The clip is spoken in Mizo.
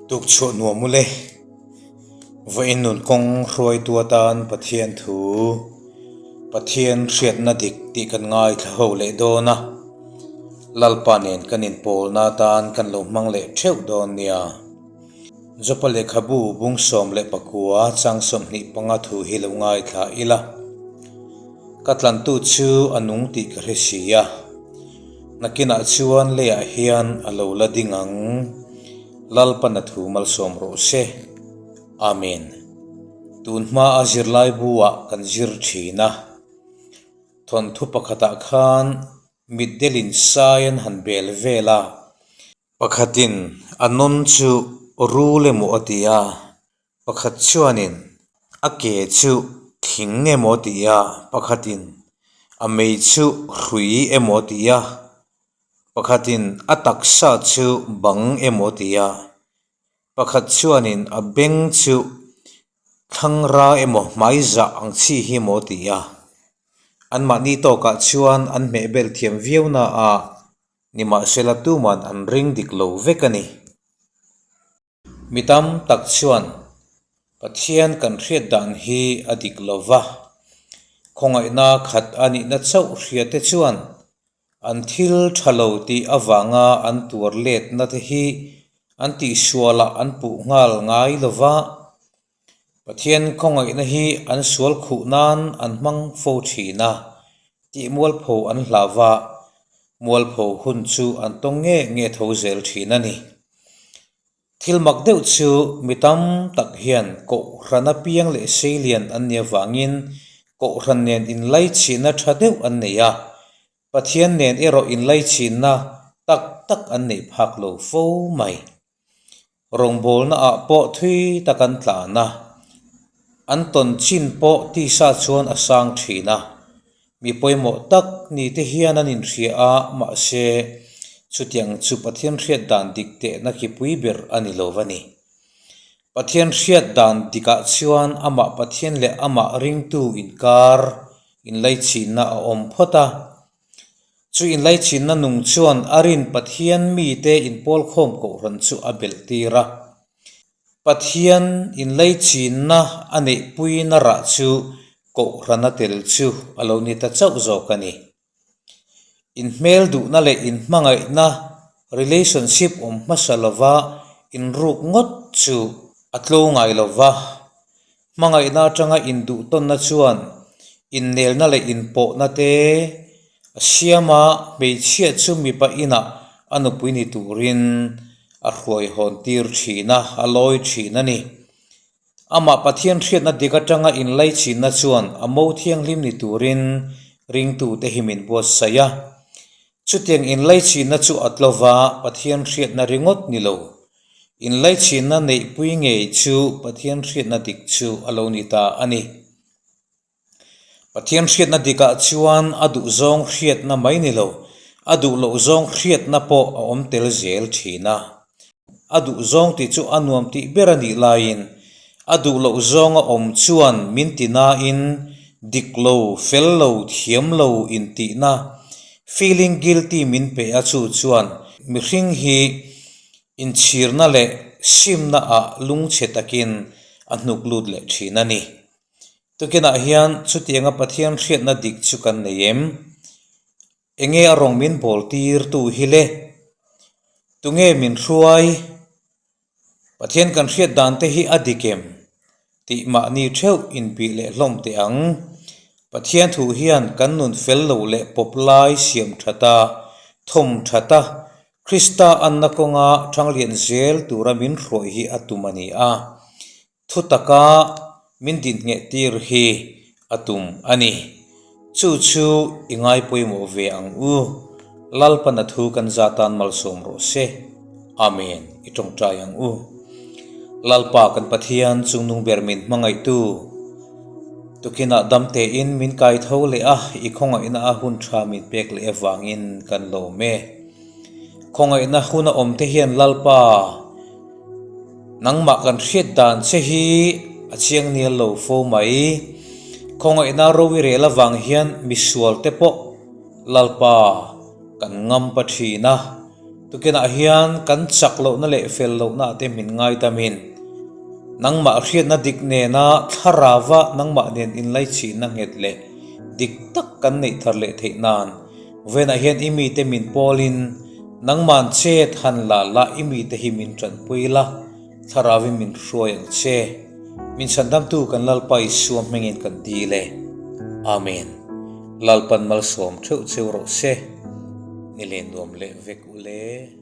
Tukchhuah nuam ule. Vawiin nun kawng hruaitu atan Pathian thu, Pathian hriatna dik tih kan ngaithla ho leh dawn a, Lalpa nen kan inpawlna atan kan lo hmang leh theuh dawn nia. Jopa lehkhabu bung 19 chang 25 thu hi lo ngaithla ila. Ka tlantu chu a nung tih ka hre si a, nakinah chuan leiah hian a lo la ding ang. Lalpan a thu malsawm rawh se. Amen. Tun hmaa zirlai buah kan zir thin a, thawnthu pakhatah khan mitdelin sai an han bel vel a, Pakhatin a nawn chu rul emaw a ti a, pakhat chuanin a ke chu thing emaw a ti a, pakhatin a mei chu hrui emaw a ti a, pakhatin a taksa chu bang emaw a ti a, pakhat chuanin a beng chu thlangra emaw hmaizah ang chi hi emaw a ti a. Anmahni tawkah chuan an hmehbel thiam viau na a. Nimahsela tuman an ring dik lo vek a ni. Mi tam tak chuan Pathian kan hriat dan hi a dik lo va, khawngaihna khat a nihna chauh hriate chuan an thil tha lo tih avanga an tuar letna te hi an tihsualah an puh nghal ngai lo va, Pathian khawngaihna hi an sual khuh nan an hmang fo thin a, tih mualpho an hlau va, mualpho hun chu an tawng nge nge tho zel thin a ni. Thil mak deuh chu mi tam tak hian Kohhran apiang leh seilian an nih avangin Kohhran nen inlaichhihna tha deuh an nei a, Pathian nen erawh inlaichhinna tak tak an neih phak lo fo mai. Rawngbawlna ah pawh thui tak an tlan a, an tawn chin pawh tisa chuan a sang thin a, mi pawimawh tak ni te hian an inhria a, mahse chutiang chu Pathian hriat dan dik tehna ki pui ber a ni lo va ni. Pathian hriat dan dikah chuan amah Pathian leh amah ringtu inkar inlaichhinna a awm phawt a. Chu inlaichhinna nung chuan a rin Pathian mite inpawlkhawm kohhran chu a belh tir a. Pathian inlaichhinna a neihpuina rah chu kohhrana tel chu a lo ni ta chauh zawk a ni. Inhmel duhna leh inhmangaihna relationship awm hmasa lova inruk ngawt chu a tlo ngai lova, hmangaihna atanga induhtawnna chuan innelna leh inpawhna te a siam a, hmeichhia chu mipa inah a nupui ni turin a hruai hawn tir thin a, a lawi thin a ni. Amah Pathian hriatna dik atanga inlaichhinna chuan a mo thianghlim ni turin ringtute hi min buatsaih a. Chutiang inlaichhinna chu a tlova Pathian hriatna ringawt ni lo. Inlaichhinna neihpui ngei chu Pathian hriatna dik chu a lo ni ta a ni. Pathian hriatna dikah chuan a duh zawng hriatna mai ni lo, a duh loh zawng hriatna pawh a awm tel zel thin a. A duh zawng tih chu a nuam tih ber a nih laiin, a duh loh zawng a awm chuan min ti nain dik lo, fel lo, thiam lo intihna, feeling guilty min pe a chu chuan mihring hi inchhirna leh simna ah lungchhe takin a hnuk lut leh thin a ni. Tukinah hian chutianga Pathian hriatna dik chu kan nei em? Enge a rawn min bawl tir tu hi le? Tunge min hruai? Pathian kan hriat dan te hi a dik em? Tih mahni theuh inbih leh hlawm teh ang. Pathian thu hian kan nun fel lo leh pawp lai siam that a, thawm that a, Krista anna kawnga thanglian zel tura min hruai hi a tum a ni a. Thu taka min dinhneh tir hi a tum a ni. Chu chu i ngai pawimawh ve ang u. Lalpana thu kan za tan malsawm rawh se. Amen. I tawngtai ang u. Lalpa kan Pathian chungnung ber min hmangaihtu. Tukinah dam tein min kai tho leh a, i khawngaihna a hun tha min pek leh avangin kan lawm e. Khawngaihna hun a awm te hian Lalpa, Nangmah kan hriat dan che hi a chiang nial lo fo mai. Khawngaihna ro i rel avang hian misual te pawh Lalpa kan ngam pa thin a. Tukinah hian kan chak lohna leh fel lohna te min ngaidamin, nangmah hriatna dik nena thlarauva nangmah nen inlaichihna nghet leh dik tak kan neih thar leh theih nan Venah hian i mite min pawlin nangman chet han la la i mite hi min tanpui la, thlarauin min hruai ang che. Min chhandamtu kan Lalpa Isua hmingin kan dil e. Amen. Lalpan malsawm theuh cheu rawh se. Ni len nuam leh vek u le.